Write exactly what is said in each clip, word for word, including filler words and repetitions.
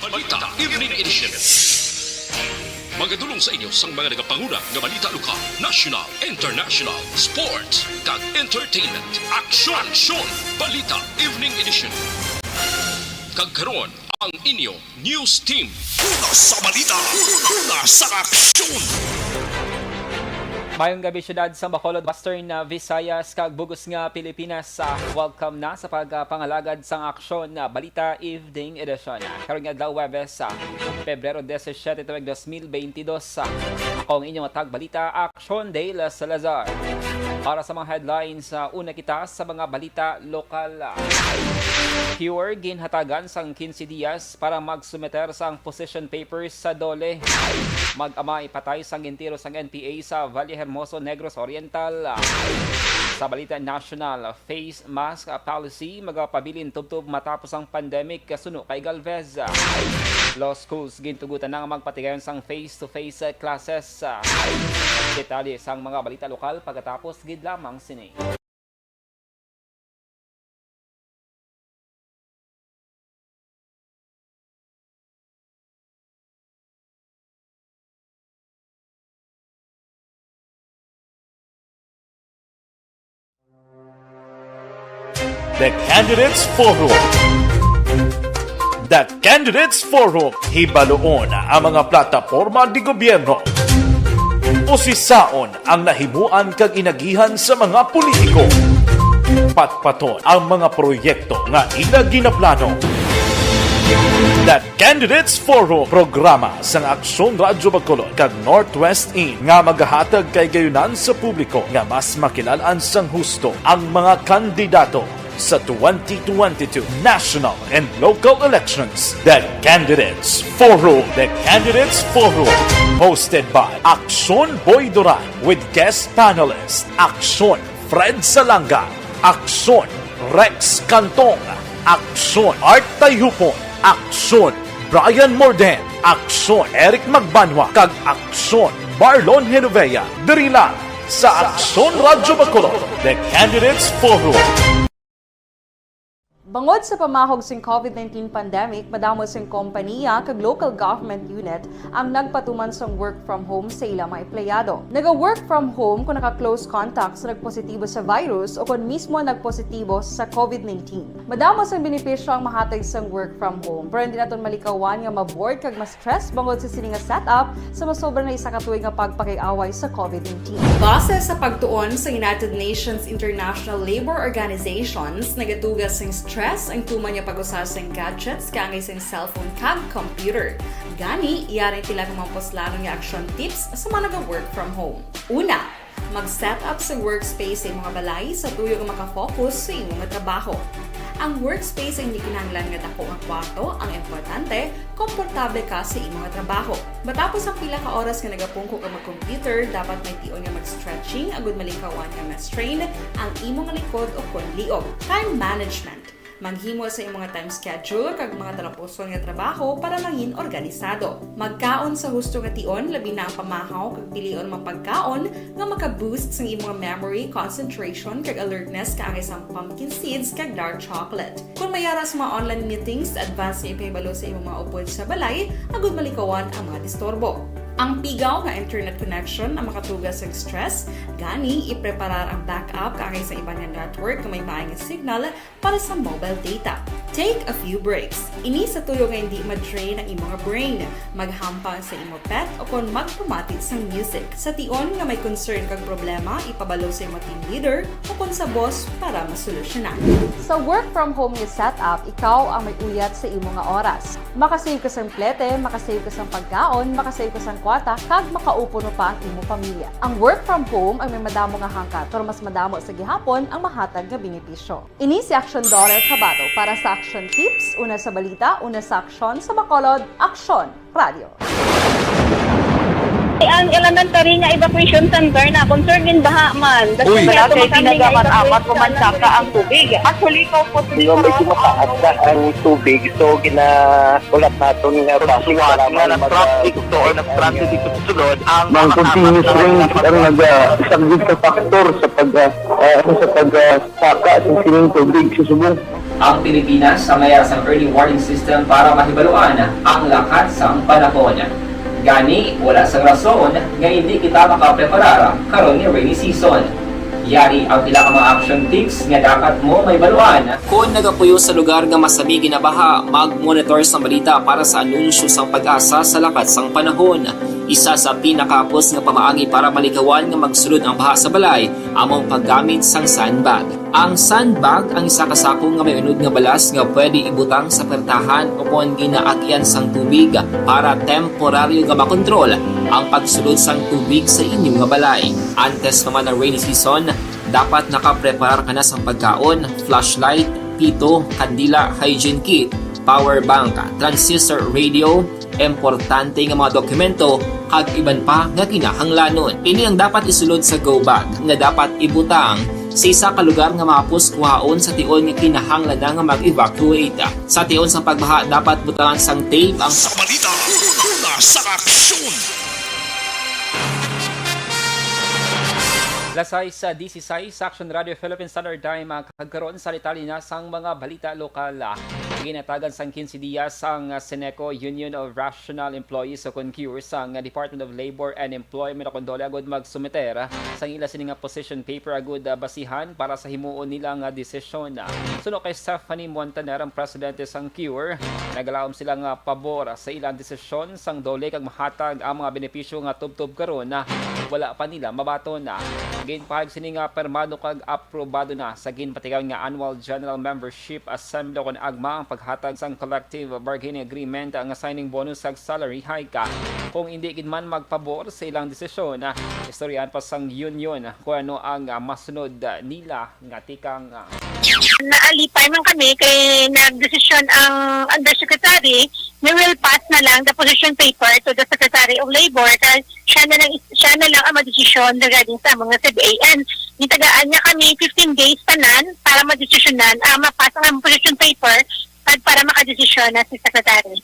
Balita Evening Edition. Magadulong sa inyo sang mga nagapanguna nga balita lokal, national, international, sports, kag entertainment. Aksyon! Aksyon! Balita Evening Edition. Kag karon, ang inyo news team. Una sa balita, una sa aksyon. Mayong gabi, syudad sa Bacolod, Western, ah, Visayas, kag bug-os nga Pilipinas. Ah, welcome na sa pagpangalagad sang aksyon na Balita Evening Edition. Karong adlaw, Huwebes, ah, Pebrero disisiete, tuig dos mil bentidós. Ah, ako ang inyong tagbalita, Aksyon Dale Salazar. Para sa mga headlines, ah, una kita sa mga balita lokal. Ah, Pure ginhatagan sang quince dias para magsumiter sang position papers sa DOLE. Mag-amay patay sang gintiro sang N P A sa Valle Hermoso, Negros Oriental. Sa balita national, face mask policy magapabilin tubtob matapos ang pandemic, suno kay Galvez. Law schools gintugutan na nga magpatigayon sang face-to-face classes. Detalye sang mga balita lokal pagkatapos gid lamang sini. The Candidates Forum. The Candidates Forum, hibaluon ang mga plataporma de gobyerno. Usisaon ang nahimuan kag inagihan sa mga politiko. Patpaton ang mga proyekto nga ila ginaplano. The Candidates Forum, programa sang Aksyon Radyo Bacolod kag Northwest In nga magahatag kaayunan sa publiko nga mas makilal-an sang husto ang mga kandidato sa twenty twenty-two national and local elections. The Candidates Forum. The Candidates Forum, hosted by Aksyon Boy Duran with guest panelist Aksyon Fred Salanga, Aksyon Rex Cantong, Aksyon Art Tayhupon, Aksyon Brian Morden, Aksyon Eric Magbanwa, kag Aksyon Marlon Genovea. Diri lang sa Aksyon Radyo Bacolod, The Candidates Forum. Bangod sa pamahog sing COVID nineteen pandemic, madamo sing kompanya kag local government unit ang nagpatuman sang work from home sa ila mga empleyado. Naga-work from home kon naka-close contact sa nagpositibo sa virus o kon mismo nagpositibo sa COVID nineteen. Madamo sang benepisyo ang mahatag sang work from home, pero hindi naton malikawan nga ma-bored kag ma-stress bangod sa sini nga setup sa masobra na isa ka tuig nga pagpakig-away sa COVID nineteen. Base sa pagtuon sa United Nations International Labour Organizations, nagatuga sing stress ang tuman nga pag-usa sing gadgets kaangay sing cellphone kag computer. Gani, yari ang pila ka mga puslanon nga action tips sa mga naga-work from home. Una, mag-set up sa workspace sa imo nga balay sa tuyo nga maka-focus sa imo nga trabaho. Ang workspace ang hindi kinahanglan nga dako nga kwarto, ang importante, komportable ka sa imo nga trabaho. Matapos ang pila ka oras nga nagapungko ka mag-computer, dapat may tion nga mag-stretching agud malikawan nga ma-strain ang imo nga likod o kon liog. Time management. Maghimo sa imo nga time schedule kag mga talapuson nga trabaho para mangin organisado. Magkaon sa husto nga tion, labi na ang pamahaw kag pilion mga pagkaon nga maka-boost sang imo nga memory, concentration, kag alertness, kaangay sang pumpkin seeds kag dark chocolate. Kon may ara sa mga online meetings, advance nga ipahibalo sa imo mga upod sa balay agud malikawan ang mga disturbo. Ang pigaw nga internet connection ang makatuga sang stress, gani ipreparar ang backup kaangay sa iban nga network nga may maay nga signal para sa mobile data. Take a few breaks. Ini sa tuyo nga hindi ma-drain ang imo nga brain. Maghampang sa imo pet o kon magpamati sang music. Sa tion nga may concern kag problema, ipabalo sa imo team leader o kon sa boss para masolusyonan. Sa work from home nga setup, ikaw ang may uyat sa imo nga oras. Makasave ka sang plete, makasave ka sang pagkaon, makasave ka sang kwarta, kag makaupo pa ang imo pamilya. Ang work from home ay may madamo nga hangkat, pero mas madamo sa gihapon ang mahatag nga benepisyo. Ini si Aksyon Daughter Kabato para sa Aksyon Tips, una sa balita, una sa aksyon, sa Bacolod, Aksyon Radio. Ang elementary nga evacuation center na concern in baha man. Uy. Wala kay pinagamat-amat, kumansaka ang tubig. Actually, ikaw po, medyo mataas na ang tubig, so ginahulat naton nga base nga nag-traffic to or nag-traffic to sulod ang mga continuous rains ang nag-, ah, isang big factor sa pag, ah, ah, sa pag, ah, saka sa sining tubig sa subong. Ang Pilipinas ang mayara sang early warning system para mahibaluan ang lakat sang panahon. Gani, wala sang rason nga indi kita makapreparar karon nga rainy season. Yari ang pila ka mga action tips nga dapat mo mahibaluan. Kon nagapuyo sa lugar nga masami ginabaha, mag-monitor sang balita para sa anunsyo sang PAGASA sa lakat sang panahon. Isa sa pinakahapos nga pamaagi para malikawan nga magsulod ang baha sa balay amo ang paggamit sang sandbag. Ang sandbag ang isa ka sako nga may unod nga balas nga pwede ibutang sa pertahan o kon ginaagian sang tubig para temporaryo nga makontrol ang pagsulod sang tubig sa inyo nga balay. Antes pa man ang rainy season, dapat nakapreparar ka na sang pagkaon, flashlight, pito, kandila, hygiene kit, power bank, transistor radio, importante nga mga dokumento, kag iban pa nga kinahanglanon. Ini ang dapat isulod sa go bag nga dapat ibutang sa isa ka lugar nga mahapos kuhaon sa tion nga kinahanglan na nga mag-evacuate. Sa tion sang pagbaha, dapat butangan sang tape ang Sa balita, una sa aksyon. Alas sais, ah, disisais, sa Action Radio Philippine Standard Time, ah, kag karon sa detalye na sang mga balita lokal. Ah, ginatagan sang quince dias ang, ah, Ceneco, Union of Rational Employees o kon CURES, ang, ah, Department of Labor and Employment o kon DOLE agud magsumiter, ah, sang ila sini nga position paper agud, ah, basihan para sa himuon nila nga desisyon. Ah, suno kay Stephanie Montaner, ang presidente sang CURE, nagalaom sila nga pabor sa ilang desisyon sang DOLE kag mahatag ang mga benepisyo nga tubtob karon na wala pa nila mabaton. Ginpahayag sini nga pirmado kag aprobado na sa ginpatigayon nga Annual General Membership Assembly o kon AGMA ang paghatag sang collective bargaining agreement nga signing bonus kag salary hike. Kung indi gid man magpabor sa ilang desisyon, istoryahan pa sang union kung ano ang, ah, masunod nila nga tikang, ah, Naalipay man kami kay nagdesisyon ang undersecretary nga will pass na lang the position paper to the Secretary of Labor kay siya na lang, siya na lang ang madesisyon regarding sa among CBAN. Gitagaan niya kami fifteen days tanan para madesisyonan, ah, mapas ang among position paper at para makadesisyon na si Secretary.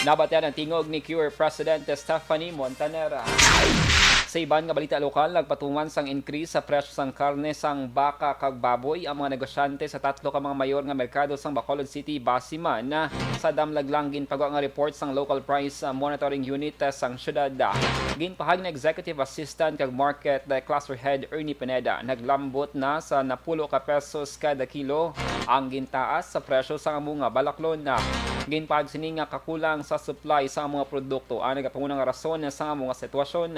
Nabatian ang tingog ni CURE President Stephanie Montanera. Sa iban nga balita lokal, nagpatuman sang increase sa presyo sang karne sang baka kag baboy ang mga negosyante sa tatlo ka mga mayor nga merkado sang Bacolod City, basi man sa damlag lang ginpagwa nga report sang Local Price Monitoring Unit sang syudad. Ginpahayag ni Executive Assistant kag Market Cluster Head Ernie Pineda, naglambot na sa napulo ka pesos kada kilo ang gintaas sa presyo sang amo nga balaklon. Ginpahayag sini nga kakulang sa supply sa amo nga produkto ang nagapanguna nga rason sa amo nga sitwasyon.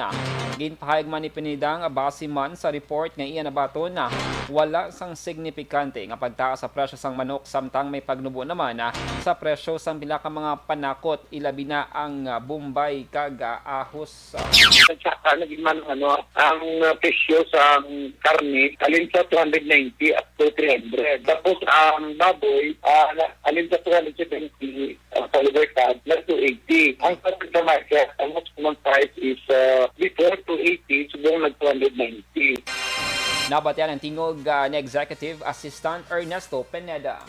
Ginpahayag man ni Pineda nga base man sa report nga iya nabaton, wala sang signifikante nga pagtaas sa presyo sang manok, samtang may pagnubo naman sa presyo sang pila ka mga panakot, ilabi na ang, ah, bombay kag, ah, ahos. Sa saka, naging man, ano, ang, ah, presyo sa karne, alin sa two hundred ninety up to three hundred. Tapos, ang baboy, ah, na-, alin sa two hundred seventy, ah, sa Libertad, nag two eighty. Ang sa, sa market, ang maximum price is, ah, before two eighty, subong nag two hundred ninety. Nabatian ang tingog, ah, ni Executive Assistant Ernesto Pineda.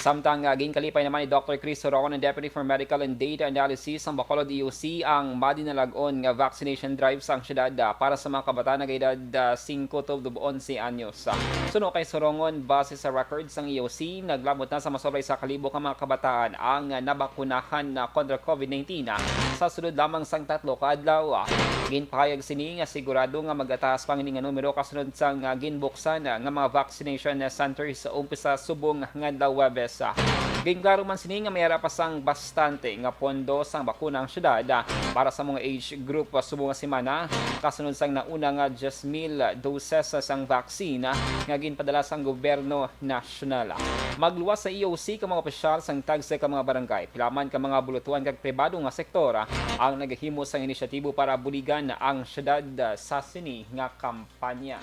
Samtang, ah, ginkalipay naman ni Doctor Chris Sorongon, ang Deputy for Medical and Data Analysis sang Bacolod E O C, ang madinalag-on nga vaccination drive sang syudad, ah, para sa mga kabataan nga edad, ah, singko tubtob onse anyos. Ah, suno kay Sorongon, base sa records sang E O C, naglabot na sa masobra isa ka libo ka mga kabataan ang, ah, nabakunahan na kontra COVID nineteen, ah, sa sulod lamang sang tatlo ka adlaw. Ah, ginpahayag sini nga sigurado nga magataas pa ang ini nga numero kasunod sang, ah, ginbuksan, ah, nga mga vaccination centers sa umpisa subong nga adlaw Huwebes. Ah, ginklaro man sini nga may ara pa sang bastante nga pondo sang bakuna ang syudad, ah, para sa mga age group, ah, subong nga semana, kasunod sang nauna nga diyes mil doses sang vaccine, ah, nga ginpadala sang gobyerno nasyonal. Magluwas sa E O C kag mga opisyal sang tagsa ka mga barangay, pila man ka mga bulutuhan kag pribado nga sektor, ah, ang nagahimo sang inisyatibo para buligan ang syudad, ah, sa sini nga kampanya.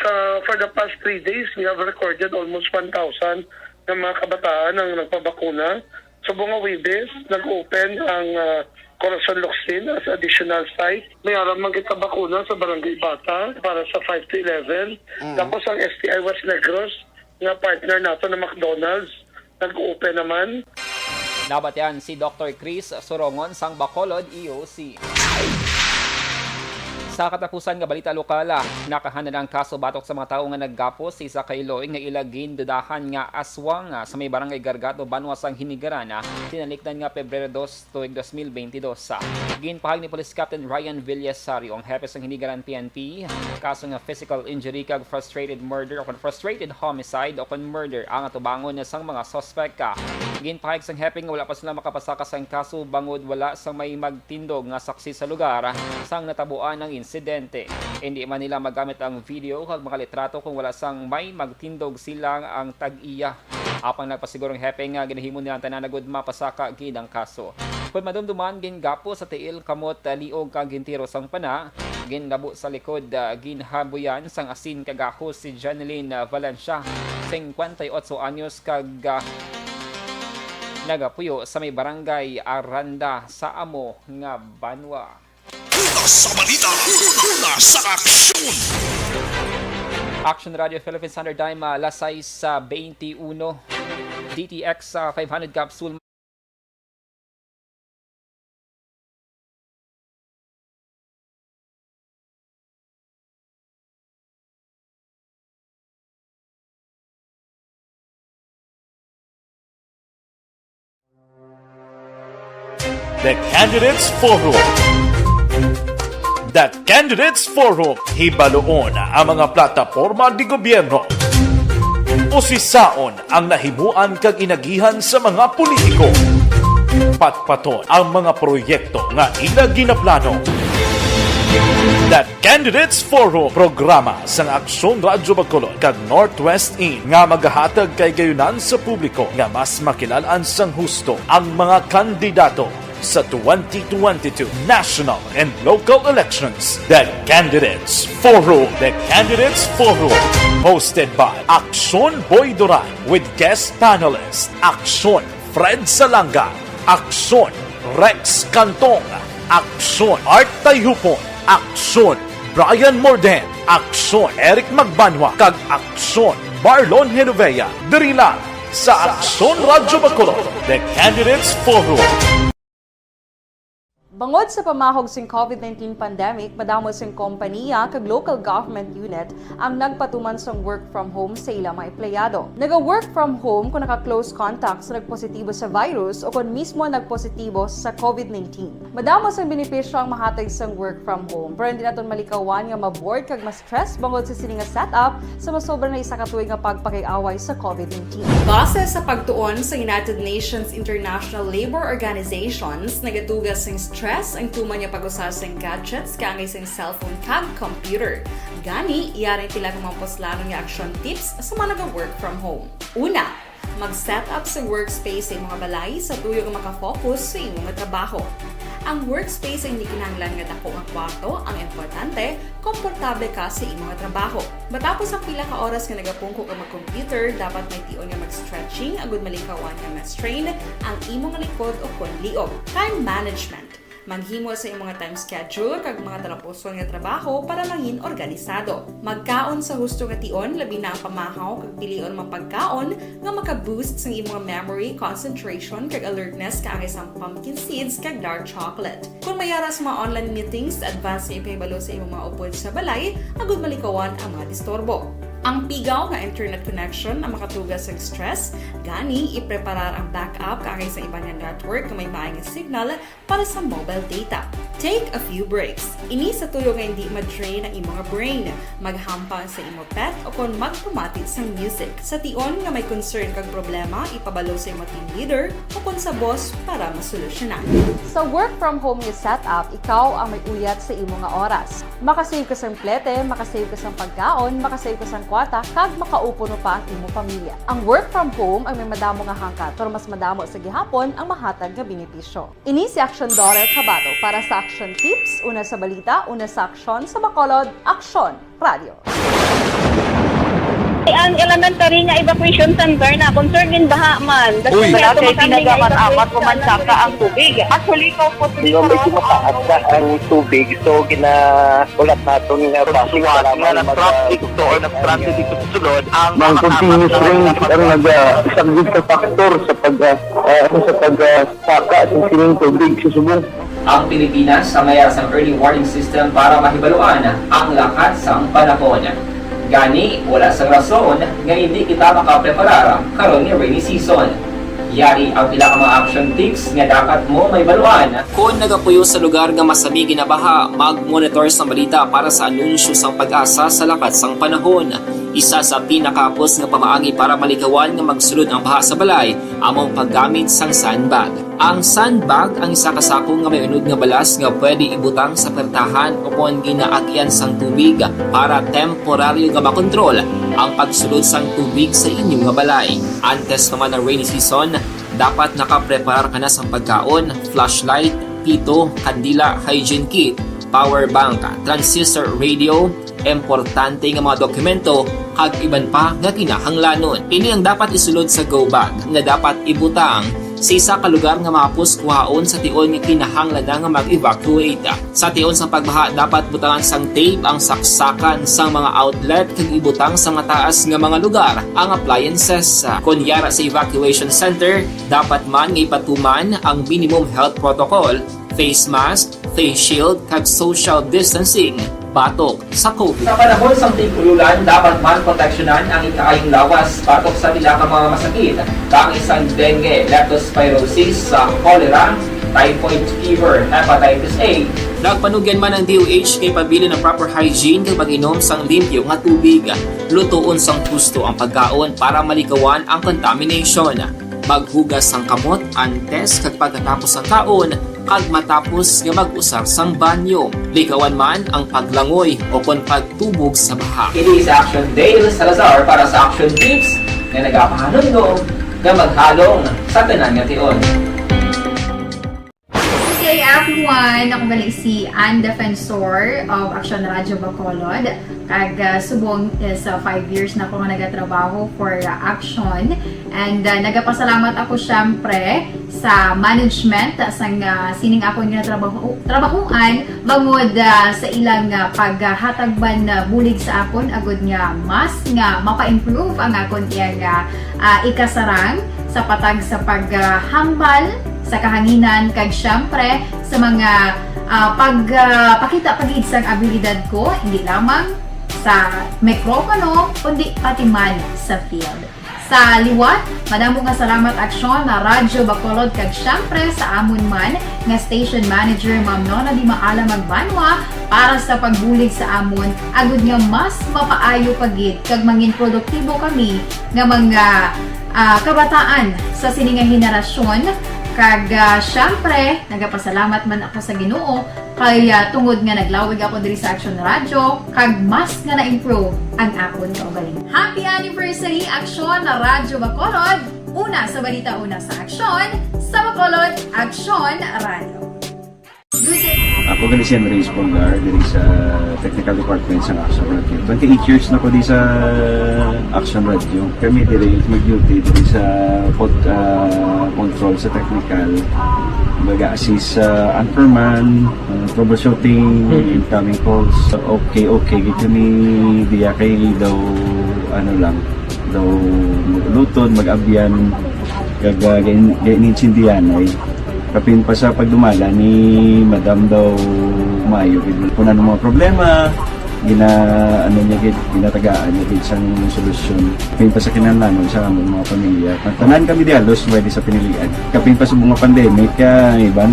Uh, for the past three days, we have recorded almost one thousand na mga kabataan ang nagpabakuna. Subong nga Huwebes, nag-open ang, ah, Corazon Locsin as additional site. May ara man kita bakuna sa Barangay Bata para sa five to eleven. Mm. Tapos ang S T I West Negros, nga partner nato na McDonald's, nag-open naman. Nabatian si Doktor Chris Surongon sang Bacolod E O C. Sa katapusan nga balita lokal, ah, nakahanad ang kaso batok sa mga tawo nga naggapos sa isa ka iloy nga ila gindudahan nga aswang, ah, sa may barangay Gargato, banwa sang Hinigaran, ah, tinalikdan nga Pebrero dos, tuig dos mil benti dos. Ginpahayag ni Police Captain Ryan Villasario, ang hepe sang Hinigaran P N P, kaso nga physical injury kag frustrated murder o kon frustrated homicide o kon murder ang atubangon sang mga suspek. Ginpahayag sang hepe nga wala pa sila makapasaka sang kaso bangod wala sang may magtindog nga saksi sa lugar sang natabuan ang insidente. Indi man nila magamit ang video kag mga litrato kung wala sang may magtindog sila ang tag-iya. Apang nagpasiguro ang hepe nga ginahimo nila ang tanan agud mapasaka gid ang kaso. Kon madumduman, ginggapo sa tiil, kamot, liog kag gintiro sang pana. Ginlabo sa likod, ah, ginhabuyan sang asin kag ahos si Janeline, ah, Valencia, singkwenta y otso anyos, kag, ah, nagapuyo sa may barangay Aranda sa amo nga banwa. Una sa balita, una sa aksyon. Action Radio Philippines Standard Time, ah, alas sais, ah, beinti uno. D T X, ah, five hundred capsule. The Candidates Forum. The Candidates Forum. Hibaluon ang mga plataporma de gobyerno. Usisaon ang nahimuan kag inagihan sa mga politiko. Patpaton ang mga proyekto nga ila ginaplano. The Candidates Forum, programa sang Aksyon Radyo Bacolod kag Northwest In nga magahatag kahigayunan sa publiko nga mas makilal-an sang husto ang mga kandidato sa twenty twenty-two national and local elections. The Candidates Forum. The Candidates Forum, hosted by Aksyon Boy Duran with guest panelist Aksyon Fred Salanga, Aksyon Rex Cantong, Aksyon Art Tayhupon, Aksyon Brian Morden, Aksyon Eric Magbanwa, kag Aksyon Marlon Genovea. Diri lang sa Aksyon Radyo Bacolod, The Candidates Forum. Bangod sa pamahog sing COVID nineteen pandemic, madamo sing kompaniya kag local government unit ang nagpatuman sang work from home sa ila mga empleyado. Naga-work from home kon naka-close contact sa nagpositibo sa virus o kon mismo nagpositibo sa COVID nineteen. Madamo sang benepisyo ang mahatag sang work from home, pero hindi naton malikawan nga ma-bored kag ma-stress bangod sa sini nga setup sa masobra na isa ka tuig nga pagpakig-away sa COVID nineteen. Base sa pagtuon sa United Nations International Labor Organizations, nagatuga sing stress ang tuman nga pag-usa sing gadgets kaangay sing cellphone kag computer. Gani, yari ang pila ka mga puslanon nga action tips sa mga naga-work from home. Una, mag-set up sa workspace sa imong balay sa tuyo nga makafocus sa imong trabaho. Ang workspace ay hindi kinahanglan nga dako nga kwarto, ang importante, komportable ka sa imong trabaho. Matapos ang pila ka oras nga nagapungko ka mag-computer, dapat may tion nga mag-stretching agud malikawan nga ma-strain ang imong likod o kon liog. Time management. Maghimo sa imong time schedule kag mga talapuson nga trabaho para mangin organisado. Magkaon sa husto nga tion, labi na ang pamahaw kag pilion mga pagkaon nga maka-boost sang imong memory, concentration, kag alertness kaangay sang pumpkin seeds kag dark chocolate. Kon may ara sa mga online meetings, advance nga ipahibalo sa imong mga upod sa balay agud malikawan ang mga disturbo. Ang pigaw nga internet connection ang makatuga sang stress, gani ipreparar ang backup kaangay sa iban nga network nga may maayo nga signal para sa mobile data. Take a few breaks. Ini sa tuyo nga hindi ma-drain ang imo nga brain. Maghampang sa imo pet o kon magpamati sang music. Sa tion nga may concern kag problema, ipabalo sa imo team leader o kon sa boss para masolusyonan. Sa work from home nga setup, ikaw ang may uyat sa imo nga oras. Makasave ka sang plete, makasave ka sang pagkaon, makasave ka sang kwarta, kag makaupuno pa ang imo pamilya. Ang work from home ang may madamo nga hangkat, pero mas madamo sa gihapon ang mahatag nga benepisyo. Ini si Aksyon Dora Tabato para sa Aksyon Tips, una sa balita, una sa aksyon, sa Bacolod, Aksyon Radio. Ang elementary nga evacuation center na concern in baha man. That's Uy. why Wala ato kay makami nga tinaga man, evacuate amat sa man saka ang elementary. tubig. Actually, ko po Di ba, medyo mataas na ang tubig, so ginahulat naton nga Ang bus suwat para nga man nag-transit mag-, to or nag-transit dito sa sulod, ang Ang mga continuous tapat na rain ang nag-, isang gid ka factor sa pag, ah, ah, sa pag, ah, saka sa sining tubig sa subong. Ang Pilipinas ang mayara sang early warning system para mahibaluan ang lakat sang panahon. Gani, wala sang rason nga hindi kita makapreparar karon nga rainy season. Yari ang pila ka mga action tips nga dapat mo mahibaluan. Kon nagapuyo sa lugar nga masami ginabaha, mag-monitor sang balita para sa anunsyo sang PAGASA sa lakat sang panahon. Isa sa pinakahapos nga pamaagi para malikawan nga magsulod ang baha sa balay amo ang paggamit sang sandbag. Ang sandbag ang isa ka sako nga may unod nga balas nga pwede ibutang sa pertahan o kon ginaagyan sang tubig para temporaryo nga makontrol ang pagsulod sang tubig sa inyo nga balay. Antes pa man ang rainy season, dapat nakapreparar ka na sang pagkaon, flashlight, pito, kandila, hygiene kit, power bank, transistor radio, importante nga mga dokumento, kag iban pa nga kinahanglanon. Ini ang dapat isulod sa go bag nga dapat ibutang sa isa ka lugar nga mahapos kuhaon sa tion nga kinahanglan na nga mag-evacuate. Sa tion sang pagbaha, dapat butangan sang tape ang saksakan sang mga outlet kag ibutang sa mataas nga mga lugar ang appliances. Kon yara sa evacuation center, dapat man nga ipatuman ang minimum health protocol, face mask, face shield, kag social distancing batok sa COVID. Sa panahon sang tig-ululan, dapat man proteksyonan ang ikaayong lawas batok sa pila ka mga masakit, kaangay sang dengue, leptospirosis, sa cholera, typhoid fever, hepatitis A. Nagpanugyan man ang D O H nga ipabilin ang proper hygiene kag pag-inom sang limpyo nga tubig, lutoon sang husto ang pagkaon para malikawan ang contamination. Maghugas sang kamot antes kag pagkatapos sang kaon, kag matapos nga mag-usar sang banyo. Likawan man ang paglangoy o kon pagtubog sa baha. Ini sa Action Dale Salazar para sa Action Tips nga nagapahanumdom nga maghalong sa tanan nga tion. Good day, everyone! Ako gali si Ann Defensor of Action Radio Bacolod. Kag, ah, subong is, ah, five years na ako nga nagatrabaho for, ah, Action. And, ah, nagapasalamat ako, syempre, sa management, ah, sang, ah, sining akon nga trabaho, trabahoan, bangod, ah, sa ilang, ah, paghatag man, ah, bulig sa akon, agud nga mas nga mapa-improve ang akon iyang, ah, ah, ikasarang sa patag sa paghambal sa kahanginan, kag, syempre, sa mga, ah, pag, ah, pakita pa gid sang abilidad ko, hindi lamang sa mikropono, kundi pati man sa field. Sa liwat, madamo nga salamat, Aksyon, na Radyo Bacolod, kag, syempre, sa amon man nga station manager, Ma'am Nona Di Maala Magbanwa, para sa pagbulig sa amon, agud nga mas mapaayo pa gid kag mangin produktibo kami nga mga, ah, kabataan sa sini nga henerasyon. Kag, ah, syempre, nagapasalamat man ako sa Ginoo kay, ah, tungod nga naglawig ako diri sa Action Radio, kag mas nga na-improve ang akon kaugalingon. Happy anniversary, Action na Radyo Bacolod! Una sa balita, una sa aksyon, sa Bacolod, Action Radio. Good day. Ako gali si Andres Polgar, diri sa technical department sa Action Radio. Twenty-eight years na ko di sa Action Radio. Kami diri mag-duty diri sa pod-, ah, control sa technical. Mag-assist sa anchorman, ah, troubleshooting, Mhm. incoming calls. Okay, okay gid kami diya kay daw, ano lang, daw maglutod, mag-abyan, kag, ah, gain-, gainintindihan ay. Kapin pa sa pagdumala ni Madam daw maayo gid. Kung ano mga problema, gina-, ano niya gid, ginatagaan niya gid sang solusyon. Kapin pa sa kinahanglanon sa among mga pamilya. Tanan kami di halos pwede sa pinilian. Kapin pa sa mga pandemic, ah, iban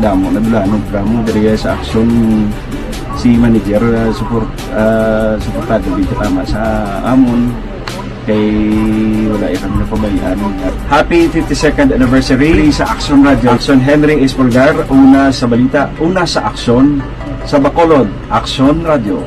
damo na dulanon, programa diri sa Action, si manager, ah, support, ah, suportado gid tama sa amon. Kay wala ya kami napabayaan. Happy fifty-second anniversary sa Action Radio. Action Henry Espolgar, una sa balita, una sa aksyon, sa Bacolod, Action Radio.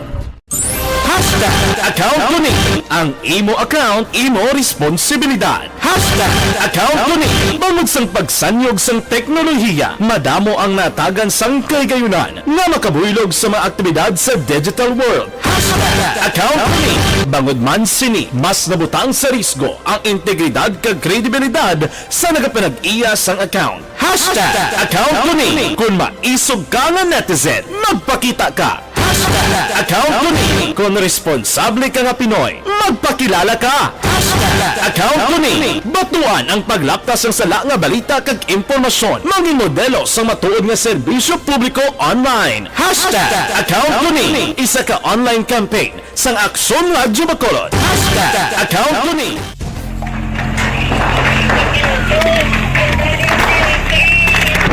Hashtag account ko ni. Ang imo account, imo responsibilidad. Hashtag account ko ni. Bangod sang pagsanyog sang teknolohiya, madamo ang natagan sang kahigayunan nga makabuylog sa mga aktibidad sa digital world. Hashtag account ko ni. Bangod man sini, mas nabutang sa risgo ang integridad kag kredibilidad sa nagapanag-iya sang account. Hashtag account ko ni. Kung maisog ka nga netizen, magpakita ka. Hashtag account ko ni. Kung responsable ka nga Pinoy, magpakilala ka. Hashtag account ko ni. Batuan ang paglaptas sang sala nga balita kag impormasyon. Mangin modelo sang matuod nga serbisyo publiko online. Hashtag account ko ni. Isa ka online campaign sang Aksyon Radyo Bacolod. Hashtag account ko ni.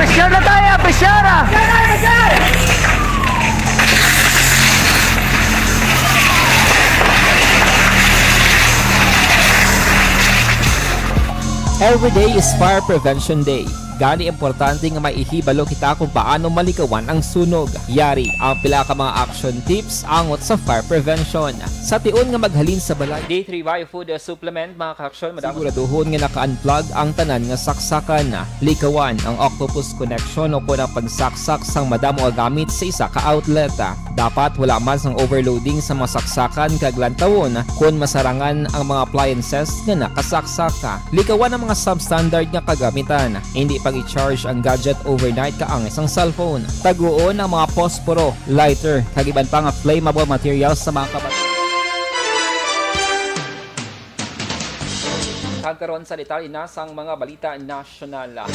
Pressure na tayo, pressure ah! Every day is Fire Prevention Day. Gani, importante nga maihibalo kita kung paano malikawan ang sunog. Yari ang pila ka mga action tips angot sa fire prevention. Sa tion nga maghalin sa balay, D three Y Food Supplement, mga ka-action, madamo. Siguraduhon nga naka-unplug ang tanan nga saksakan. Likawan ang octopus connection o kon ang pagsaksak sang madamo nga gamit sa isa ka outlet. Dapat wala man sang overloading sa mga saksakan kag lantawon kon masarangan ang mga appliances nga nakasaksak. Likawan ang mga substandard nga kagamitan. Hindi pag-i-charge ang gadget overnight kaangay sang cellphone. Taguon ang mga posporo, lighter, kag iban pa nga flammable materials sa mga kabat-, Kag karon sa detalye na sang mga balita nasyonal.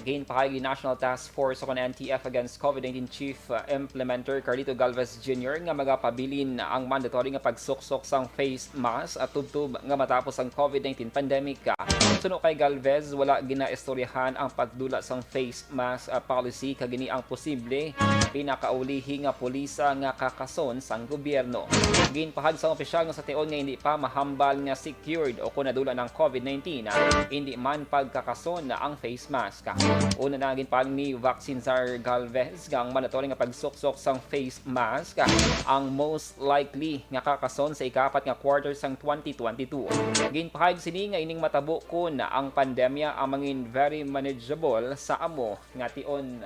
Ginpahayag ni National Task Force o kon N T F against COVID nineteen Chief, uh, Implementer Carlito Galvez Junior nga magapabilin ang mandatory nga pagsuksok sang face mask, uh, tubtob nga matapos ang COVID nineteen pandemic. Suno kay Galvez, wala ginaistoryahan ang pagdula sang face mask, uh, policy, kag ini ang posible pinakaulihi nga pulisa nga kakason sang gobyerno. Ginpahayag sang opisyal nga sa tion nga hindi pa mahambal nga secured o kon nadula ng COVID nineteen, ah, hindi man pagkakason ang face mask. Una na, ginpahayag ni Vaccine Czar Galvez nga ang mandatory nga pagsuksok sang face mask ang most likely nga kakason sa ikaapat nga quarter sang twenty twenty-two. Ginpahayag sini nga ining matabo kon ang pandemya ang mangin very manageable sa amo nga tion.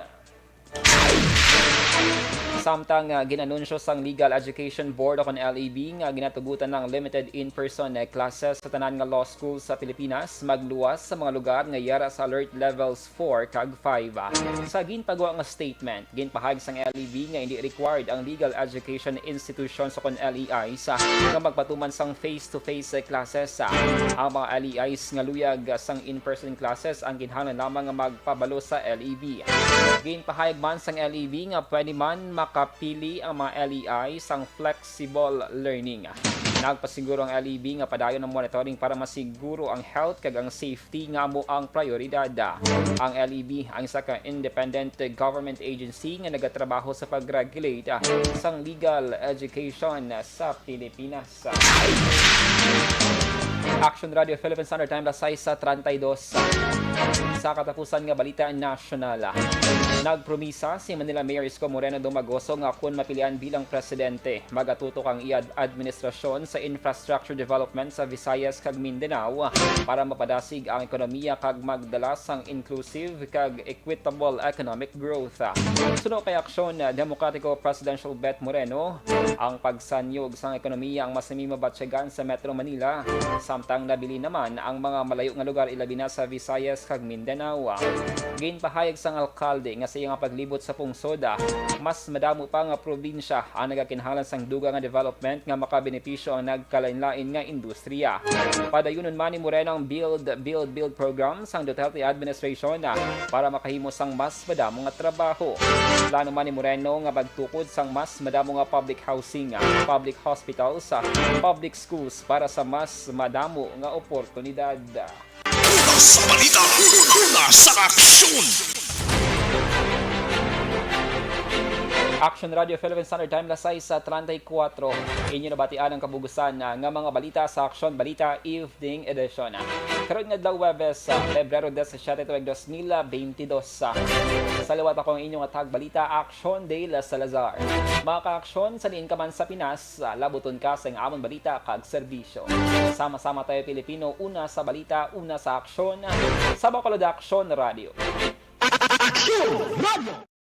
Samtang, ah, gin-anunsyo sang Legal Education Board o kon L E B nga ginatugutan ng limited in-person, eh, classes sa tanan nga law school sa Pilipinas, magluwas sa mga lugar nga yara sa alert levels four kag five. Sa ginpagwa nga statement, ginpahayag sang L E B nga hindi required ang legal education institutions o kon L E Is, ah, nga magpatuman sang face-to-face, eh, classes. Ang mga L E Is nga luyag, ah, sang in-person classes ang kinahanglan lamang nga magpabalo sa L E B. Ginpahayag man sang L E B nga pwede man makapili ang mga L E I sang flexible learning. Nagpasiguro ang L E B nga padayon ang monitoring para masiguro ang health kag ang safety nga amo ang prioridad. Ang L E B ang isa ka independent government agency nga nagatrabaho sa pag-regulate, ah, sang legal education sa Pilipinas. Action Radio Philippine Standard Time, las sais treinta y dos. Sa katapusan nga balita nasyonal, nagpromisa si Manila Mayor Isko Moreno Dumagoso nga kon mapilian bilang presidente, magatutok ang iya administrasyon sa infrastructure development sa Visayas kag Mindanao para mapadasig ang ekonomiya kag magdala sang inclusive kag equitable economic growth. Suno kay Aksyon Demokratiko Presidential Bet Moreno, ang pagsanyog sang ekonomiya ang mas nami mabatyagan sa Metro Manila, samtang nabilin naman ang mga malayo nga lugar, ilabi na sa Visayas kag Mindanao. Ginpahayag sang alkalde nga sa iya nga paglibot sa pungsod, mas madamo pa nga probinsya ang nagakinahanglan sang dugang nga development nga makabenepisyo ang nagkalainlain nga industriya. Padayunon man ni Moreno ang Build, Build, Build program sang Duterte administration para makahimo sang mas madamo nga trabaho. Plano man ni Moreno nga magtukod sang mas madamo nga public housing, public hospitals, public schools para sa mas madamo nga oportunidad. Una sa balita, una sa aksyon. Action Radio Philippine Standard Time, las sais treinta y cuatro. Inyo nabatian ang kabugusan na nga mga balita sa Action Balita Evening Edition. Karon nga adlaw, Huwebes, sa Pebrero disisiete, tuig dos mil bentidós. Sa liwat, ako ang inyong atag balita, Action Dale Salazar. Mga kaaksyon, sa diin ka man sa Pinas, labuton ka sa amon balita kag serbisyo. Sama-sama tayo, Pilipino, una sa balita, una sa aksyon, sa Bacolod Action Radio. Action Radio!